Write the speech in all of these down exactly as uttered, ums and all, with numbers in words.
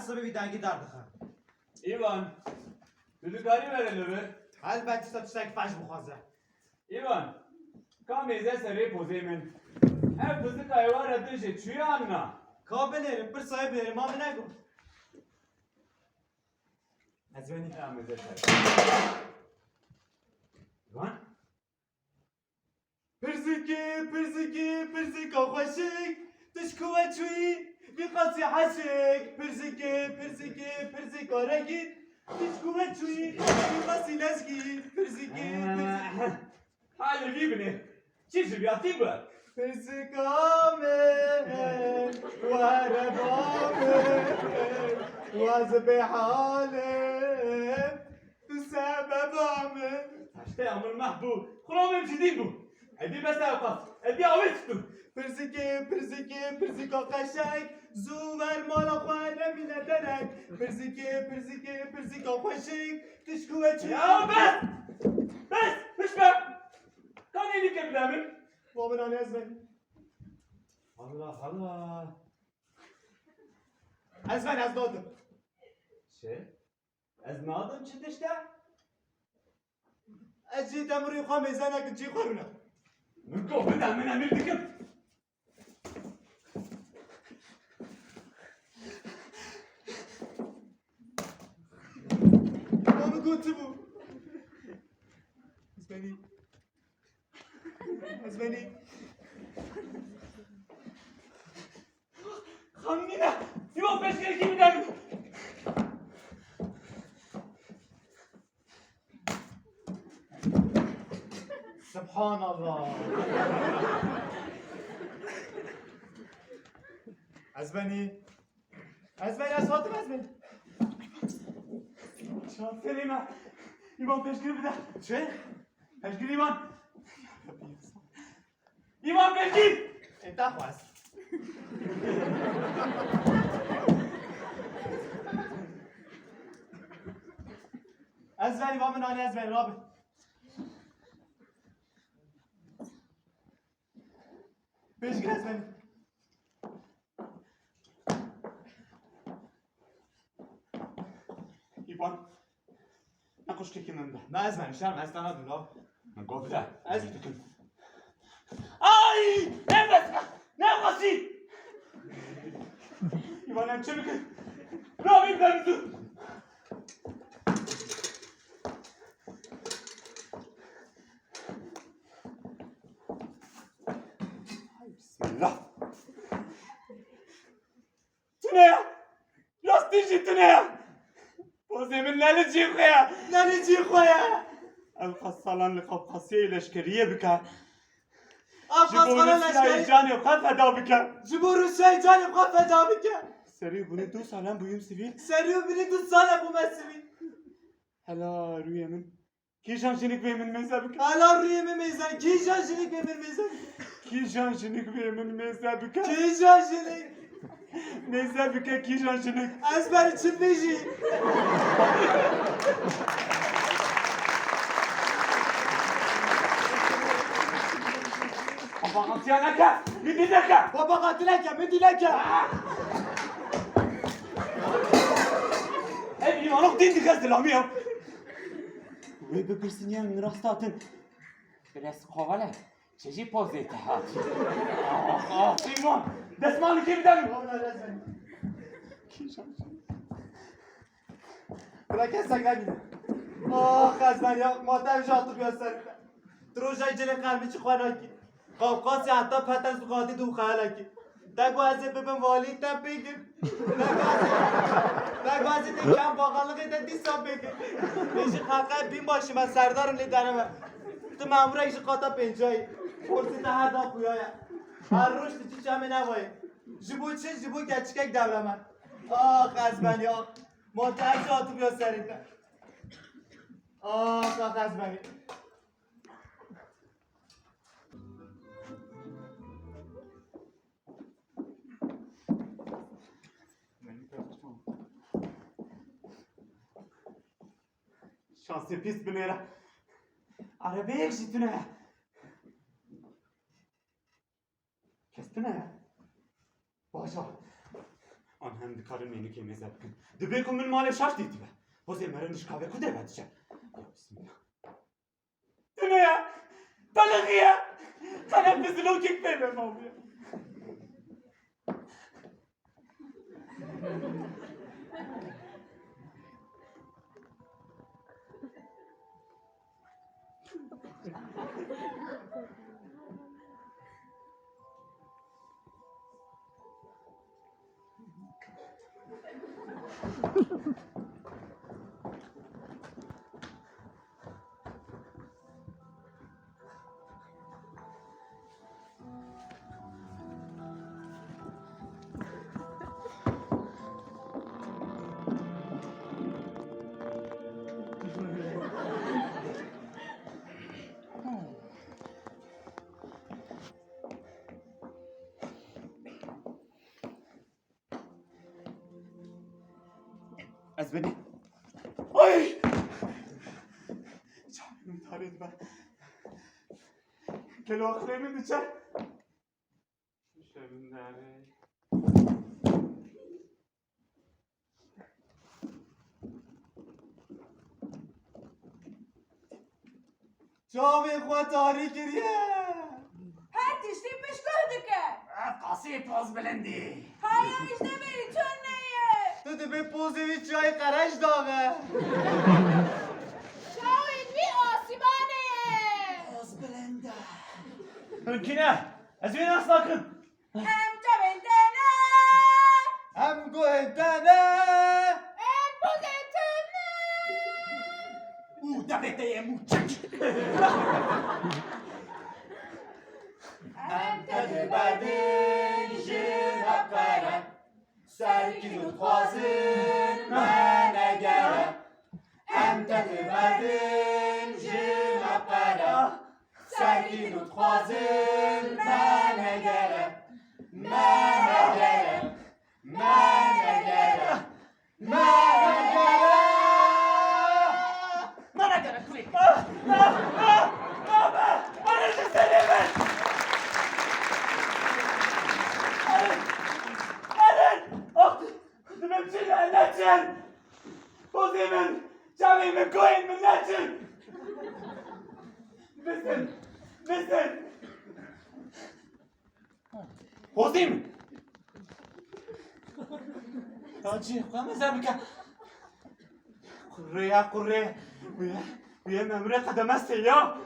Sibê wî dengî derdixe. Îvan, tu dikarî were li vir? Helbet, tiştek tiştek feş bixwaze. Îvan, ka mêze serê pozê min. Ev pizika êwara din jê çûye an na? Ka binêrim, pirsayê binêrim, ma min negot. Ez wenî. Ya mêze ser. Îvan? Pirzikê, pirzikê, pirzika xweşik, tu ji ku we çûyî, vî qasî heşik. Pirzikê, pirzikê, pirzika regîn, tu ji ku we çûyî, vî qasî lezgîn. Pirzikê, pirzikê. Halê vî binê, çi ji viyatî bi? Pirzika min, were ba min, waz bê halê. Tu sebeba min. Taşteya min meh bû. Xulamê min jî dîn bû. Edî bes ewqas. Edî awê tişt bû. Pirzikê, pirzikê, pirzika qeşek. Zû wer mala xwe nemîne derek. Pirzikê, pirzikê, pirzika xweşik. Tişt ku we çû. Ya bes! Bes! Pişt be! Kanê nîke bide min. Wa min anî ez ben. Allah Allah. Ez ben, ez nadim. Çi? Ez nadim çi tişt e? Ez jî te min rûyê xwe mêze nekim, cî xwe rûne. Min got bide, min emir dikim. Ma min got çi bû? Ez benî. Ez benî. Xanîne, sîwa peşkerekî bide min. Subhanallah. Ez benî. Ez benî, ez hatim, ez benî. Çav serê me. Îvan peşgirî bide. Çi? Peşgirî Îvan. Îvan peşgir! Ê, te xwest. Ez benî, va min anî, ez benî, rabe. Peşgir, ez benî. Îvan, ne xuşkekî min be. Na ez ben, şerm, ez te nadim, la. Min got bide. Ez dikim. Ay! Ne bes! Ne qasî! Îvan, em çi bikin? Rabî ben tu. Bismillah. Tune ya. Rastî jî tune ya. Pozê min ne li cî xwe ya. Ne li cî xwe ya. Ev qas salan li qapqasiyê leşkeriyê bike. Ev qas salan leşkeriyê. Ji bo Rûsyayê canê xwe feda bike. Ji bo Rûsyayê canê xwe feda bike. Serî binî du salan bûyim sivîl. Serî binî du salan bûme sivîl. Hela rûyê min. Kîjan jinik vê min mêze bike? Ala rûyê min mêze, kîjan jinik vê min mêze bike? Kîjan jinik vê min mêze bike? Kîjan jinik? Mêze bike kîjan jinik? Ez ber çi bijî? Papaqatiya neke, min dî neke. Papaqati neke, min dî neke. Ev îmanok dîn dike zilamî ya. Wê bipirsin yan min rast hatin. Biraz kovala. Çi jî pozê te hat. Ah, ah, Sîmon. Desmalikê bide min. Bila kesek nebîne. Ah, ez ben ya. Ma te ji hatib ya ser. Tu rojay cilê qermî çi xwe nakî. Qawqasya heta Petersburg hatî dû xeyalekî. Te got ez ê bibim walî, te pê kir. Te got ez ê, te got ez ê tê kem baxalixê te dîsa pê kir. Bêjî qeqe bîn başî me serdarim lê dereme. Tu memurek ji qata pêncayî. Porsê te her da xuya ye. Her roj tu çi çemê nevayê. Ji bo çi? Ji bo keçikek dewlemend. Ax ez benî ax. Ma te her çi hatibûya serê te. Ax ax ez benî. Şansê pîs binêre. Erebeyek jî tune ye. Kes tune ye. Baş e. Em dikarin mênikê mêze bikin. Dibê ku min malê şaş dîtibe. Hozê meriv nişkave ku dê ve diçe. Ya Bismillah. Tune ye. Qelexiye. Qelem bi zilokek pê ve mabûye. Ez benî. Ay! Çavê min tarê dibe. Gelo aqilê min diçe. Şevindare. Çavê xwe tarî kiriye. Her tiştî piştguh dike. Ev qasî poz bilindî. Haya ji deverî tune ye. Tu dibê pozê wî çiyayê qereç daxe. Çavên wî asîmanê ye. Poz bilind e. Hûn kî ne? Ez wê nas nakim. Em çavên te ne. Em guhên te ne. Em pozên te ne. Û devê te yê mûçek. Em te dibedin ji me pere. Serkî û dixwazin me negere. Em te dibedin ji me pere. Serkî û dixwazin me negere. Me negere. Me negere. Me negere. Me negere kurê. Ah, ah, ah, ah, ah, ah, ji serê min. Erin, erin, ah, dibim çi ne, neçin. Pozê min, çavê min, guhên min neçin. Bisin, bisin. Hozî min. Ya cî, xwe meze bike. Qurê ya qurê. Wê, wê memurê qedeme sê ya.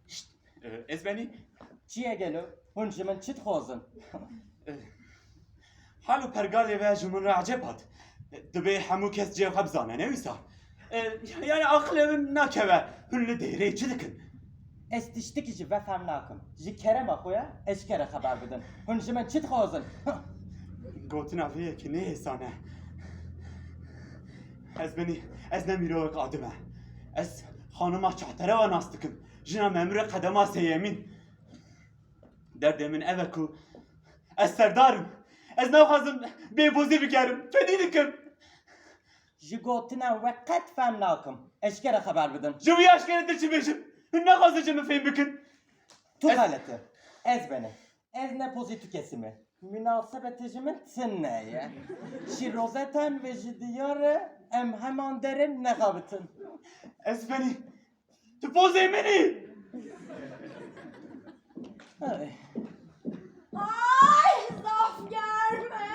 Şşt, e, ez benî. Çi ye gelo? Hûn ji min çi dixwazin? E, hal û pergalê ve ji min re ecêb hat. E, dibê hemû kes cihê xwe bizane, ne wisa? E, yani aqilê min nakeve, hûn li dêrê çi dikin? Ez tiştikî ji ve fehm nakim. Ji kerema xwe ya, eşkere xeber bidin. Hûn ji min çi dixwazin? Gotina vê yekê ne hêsan e. Ez benî, ez ne mîrovek adi me. Ez xanima Çahterewa nas dikim. Jina memurê qedema sêyemîn. Derdê min ev e ku ez serdar im. Ez naxwazim bêbozî bikerim. Fedî dikim. Ji gotina we qet fehm nakim. Eşkere xeber bidin. Ji wî eşkere de çi bêjim? Hûn naxwazin ji min fêm bikin. Tu xelet î. Ez benî. Ez ne pozê tu kesî me. Münasebetê ji min tune ye. Şîrozeten ve ji diyar e, em heman derin nexabitin. Ez benî. Tu pozê min î. Ay. Ay, zaf germ e.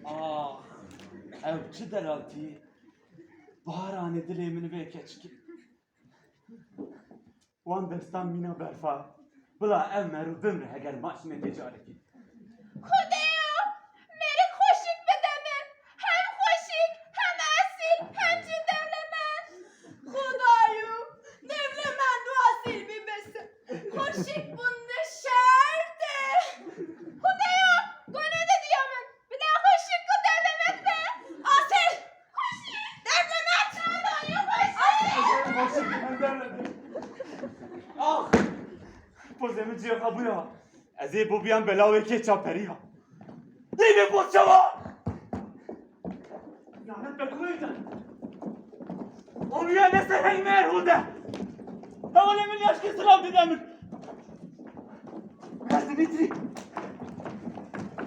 Ah, ev çi delaltî? Baranê dilê min vê keçikê. Wan destan mîna berfa. Bila ev meriv bimre heger maç neke carekî. Xudeya, mêrik xweşik bide min. Hem xweşik, hem esîl, hem jî dewlemend. Xudayo, dewlemend û esîl bî bes. Xweşik bûn ne şert e. Xudeya, gone de diya min. Bila xweşik û dewlemend be. Esîl. Xweşik, dewlemend. Ay, xweşik. Ah! Zemî cihê xwe bûya. Ez ê bo biyan bela wê kê çaperiya. Dê bê bo çawa? Lanet be kurê te. Omiya ne ser heng me erhûde. Hevalê min yaşkê silav dide min. Ez Dimitri.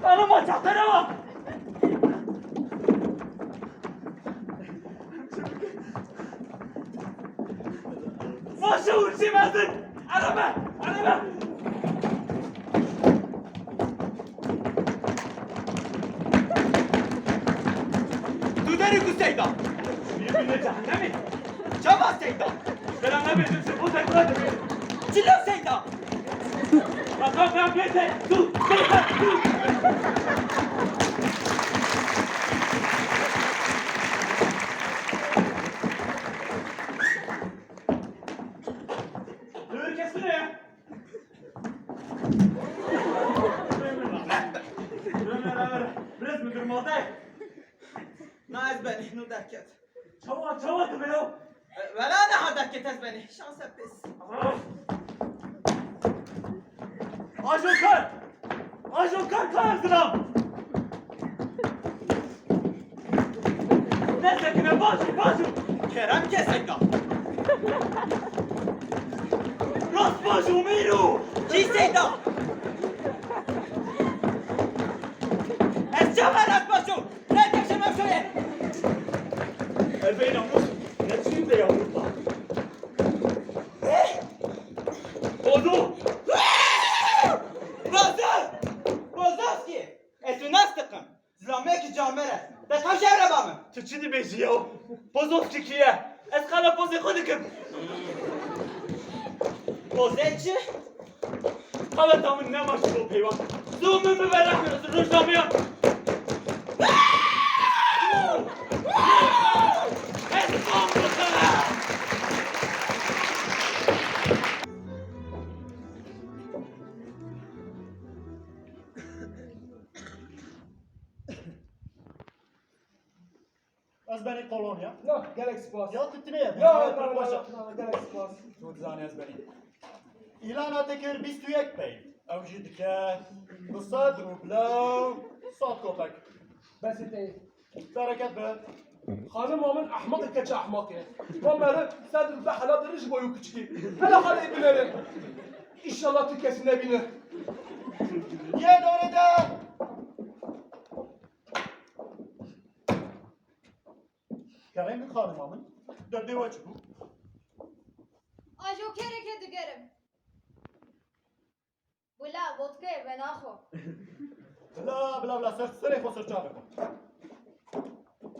Xanima çaterewa. Başı uçayım ezin. Araba, araba. Tu derê ku Seyda. Yê bine cehennemê. Çava Seyda. Bela nebêjim, ji bo te kura dibê. Çilo Seyda. Baka, baka, bete, tu, bete, tu. Dur, kesene ya. Biraz müdür malday. Na ez benî, nû derket. Çawa, çawa dibe ya? E, wela niha derket ez benî. Şanse pis. Ajo kar! Ajo kar kar zilam! Ne sekine, baş û, baş û. Kerem ke Seyda. Rast baş û mîrû. Kî Seyda? Ez çawa rast baş û? Rêkek ji me şoye. Erbeyî namus, ne çûyî de ya Ewropa. Bozo! Bozo! Bozoski! Ez tu nas dikim. Zilamekî camêr e. Te tam şevre ba min. Tu çi dibêjî ya? Bozoski kî ye? Ez qala pozê xwe dikim. Pozê çi? Xebata min nema ji bo peywan. Zû min bibere rojnameyan. Ez bixwim. Ez benî kolonya. Ya, gelek spas. Ya tu tine ye. Ya, ya, ya, ya, gelek spas. Tu dizanî ez benî. Îlana te kir bîst û yek pey. Ew jî dike du sed rubla û sed kopek. Bes tê. Bereket be. Xanima min ehmeq e, keça ehmeq e. Ma mere sed rubla hela dirin ji bo yû kiçikî. Hela xalê binere. Înşallah tu kesî nebîne. Yê dorê de. Kerem xanima min, derdê we çi bû? Ajo kereke digerim. Bila, vodkayê venaxwe. Bila, bila, bila, ser, serê xwe serçave xwe.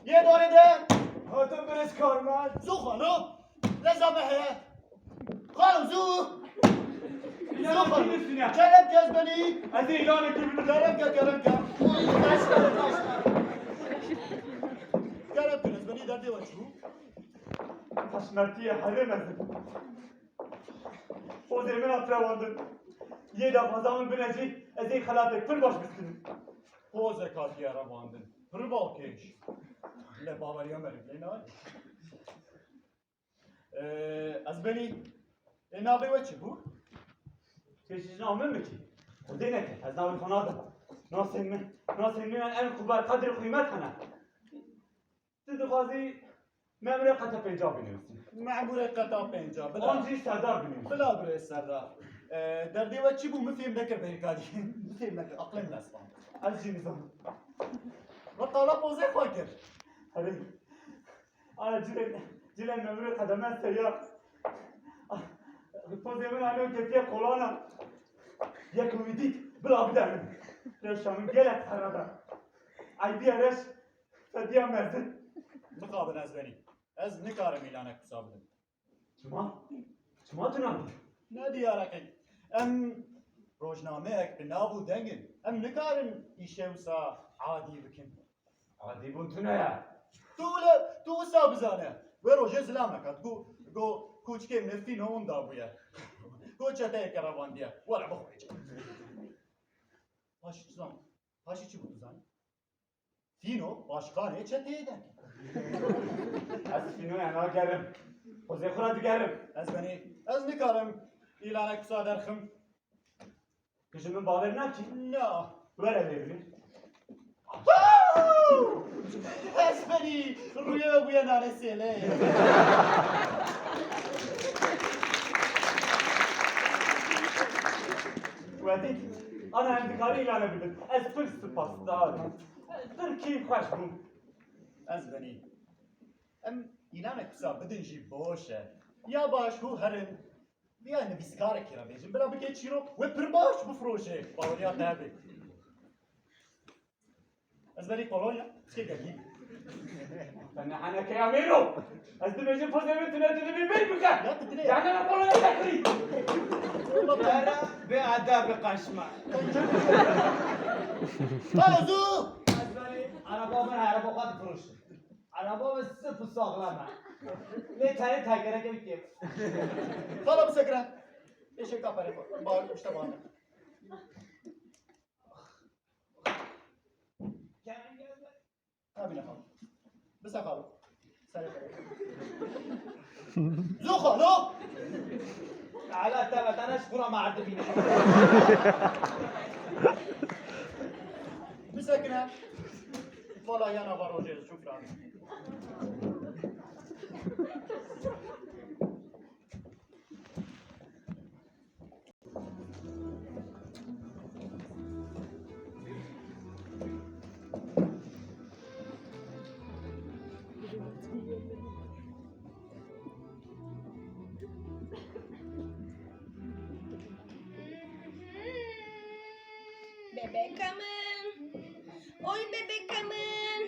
Yê dorê de. Hatim birêz karmend. Zû xalo. Leza me heye. Xalo zû. Zû xalo. Kerem ke ez benî. Ez ê îlanekî bidim. Kerem ke, kerem ke. Kerem ke ez benî, derdê we çi bû? Heşmertiye herê mezin. Pozê min hat rewandin. Yê daxwaza min bine jî, ez ê xelatek pir baş biskinim. Pozek hatiye revandin. Pir balkêş. Lê baweriya me lê nayê. Ee, ez benî, ê navê we çi bû? Pêşî ji navê min bikî. Xwedê neke, ez navê xwe nadim. Nasên min, nasên min en xwe ber qedr û qîmet hene. Tu dixwazî memûrê qeta pênca binivîsî. Memûrê qeta pênca, bila. An jî serdar binivîsî. Bila birê serdar. Ee, derdê we çi bû? Min fêm nekir bêkarî. Min fêm nekir, aqlê min espan. Ez jî nizanim. We qala pozê xwe kir. Herê. Ana cilên, cilên memûrê qedeme seya. Pozê min alo ketiye kolana. Yek wî dît, bila bide min. Reşa min gelek xerab e. Eybiye reş. Fediya mezin. Mixabin ez benî. Ez nikarim îlanek wisa bidim. Çima? Çima tu nabî? Ne diyarek e. Em rojnameyek bi nav û deng in. Em nikarin îşe wisa adî bikin. Adî bûn tune ye. Tu wile, tu wisa bizane. Wê rojê zilamek hat. Got, got, koçikê min Fîno winda bûye. Got çeteyeke revandiye. Were bixwe. Paşî çi zan? Paşî çi bû tu zanî? Fîno başkanê çeteyê de. Ez Fînoya nagerim. Xwezê xwe re digerim. Ez benî, ez nikarim îlanek wisa derxim. Tu ji min bawer nakî? Na. Were lê bibî. Ezberî! Rûyê we bûye nane sêlê. Wetî, ana em dikarî îlane bidin. Ez pir spasdar im. Pir keyfxweş bûm. Ezberî. Em îlanek wisa bidin jî boş e. Ya baş hû herin. Ya nivîskarekî re bêjin, bila bike çîrok, wê pir baş bifroşe, baweriya te hebe. Ez berî Polonya, çê gelî. Te ne heneke ya mêro? Ez dibêjim pozê min tune tu dibî bîr bike. Ya tu dilê. Yani ne Polonya te kirî? Ara bê edeb qaşma. Alo, zû! Ez berî araba min, araba xwe difroşim. Araba min sip û saxlem e. Lê tenê tekereke wî kêm. Xala bisekine. Pêşê ka perê xwe. Bar, işte bar. Kabine xala. Bise xala. Serê xala. Zû xalo. Ala te ve tane ji xura me erdibîne. Bisekine. Valla yana va rojê çû filan. Bebeka min. Oy bebeka min.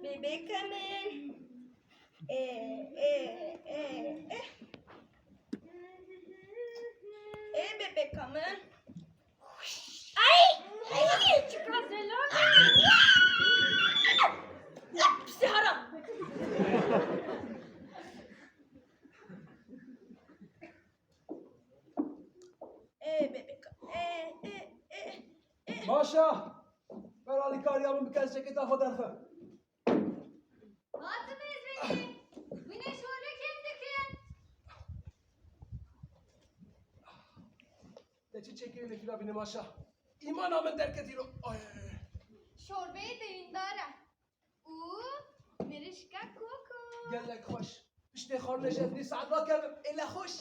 Bebeka min. E, e, e, e. E, bebeka min. Ay! Ay! Çıkar. Selam. Pisi haram. E, bebeka. E, e, e, e. Maşa! Ber alîkariya min bike, ez ceketa xwe derxim. Hatim Ezberî, wî ne şorbe kêm dikin. Te çi çekê lê fîra bîne Maşa? Îmana min derket îro. Ay, ay, ay. Şorbeyê deyîndar e. Û mirişka koko. Gelek xweş. Piştê xwarinê ji ez nîv saet rakevim. Êle xweş.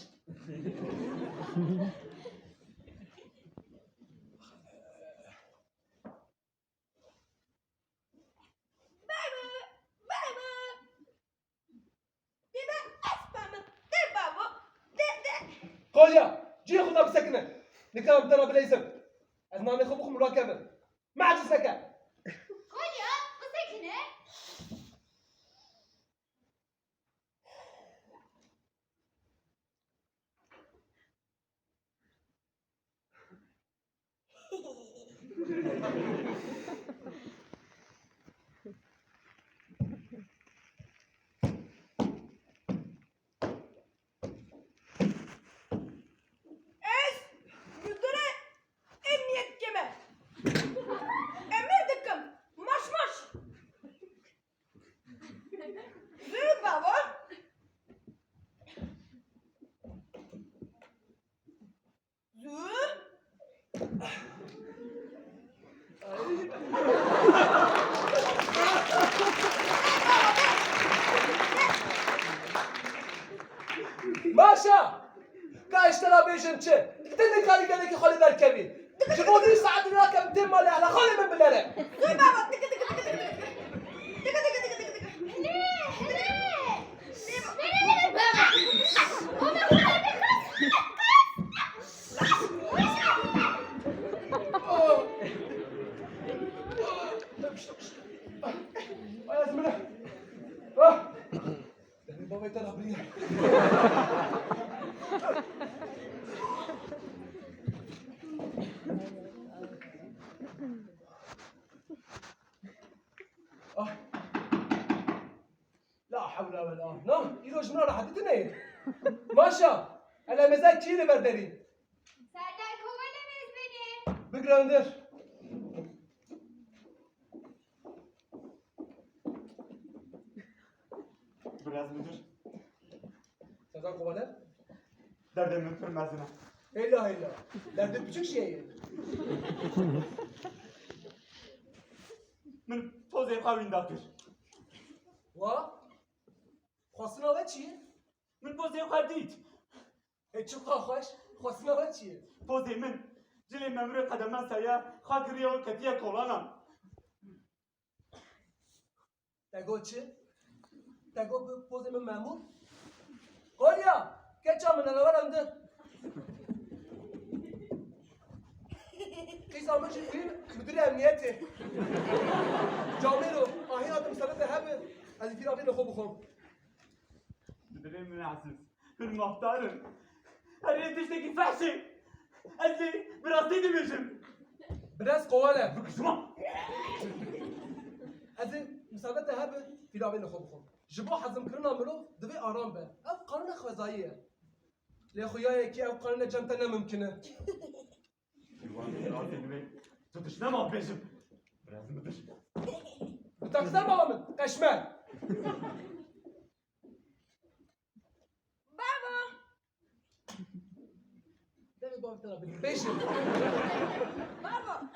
Baba! Baba! Baba, ez bame. De babo. De, de. Kolya, cihê xwe de bisekine. Nikarim te re bileyzim. Ez nanê xwe bixwim û rakevim. Me aciz neke. Kolya, bisekine. Ez müdüre emniyet keme. Emir dikim. Marş marş. Zû baba. Zû. Maşa! Ka ji te re bêjim çi? Ti nikarî gelekî xwe li derkevî. Ji bo nîv saetî nakem tê malê, hele xalê min binere. Dur baba, tıkı tıkı tıkı tıkı tıkı. Tıkı tıkı tıkı tıkı tıkı. Hele, hele. Hele, hele, baba. Baba, hele, hele. Ay, ez min e. Ah! Demê bavê te re biriye. Ah. La hewle we la. Na, îro ji min re rehetî tune ye. Maşa, elemeza kî li ber derî? Serdar Kovalya mezbeni. Bigire hundir. Biraz müdür. Serdar Kovalya? Derdê min pir mezin e. Hêla hêla. Derdê piçûk jî heye. Min pozê xwe wînda kir. Wa? Xwestina we çi ye? Min pozê xwe dît. Ê çiqa xweş, xwestina we çi ye? Pozê min cilê memurê qedemesa ye, xwe kiriye û ketiye kolanan. Te got çi? Te got bi pozê min memûr? Kolya, keça min elewer em di. Qîza min jî xwîn, müdürê emniyetê. Camêro, ahî hatim sere te hebe, ez ê fîravê li xwe bixwim. Dilê min eziz, hûn mafdar in. Her yê tiştekî fehş e. Ez ê bi rastî dibêjim. Biraz qowal e. Bikişma. Ez ê misade te hebe, fîravê li xwe bixwim. Ji bo hezimkirina mirov divê aram be. Ev qanûna xwezayî ye. Lê xuya yekî ev qanûna cem te ne mimkin e. Şîwan, rastî divê tu tişt nema bêjim. Biraz min tişt. Bi taksî bala min, qeşmer. Baba! Devê bavê te re bidî. Bêjin. Baba!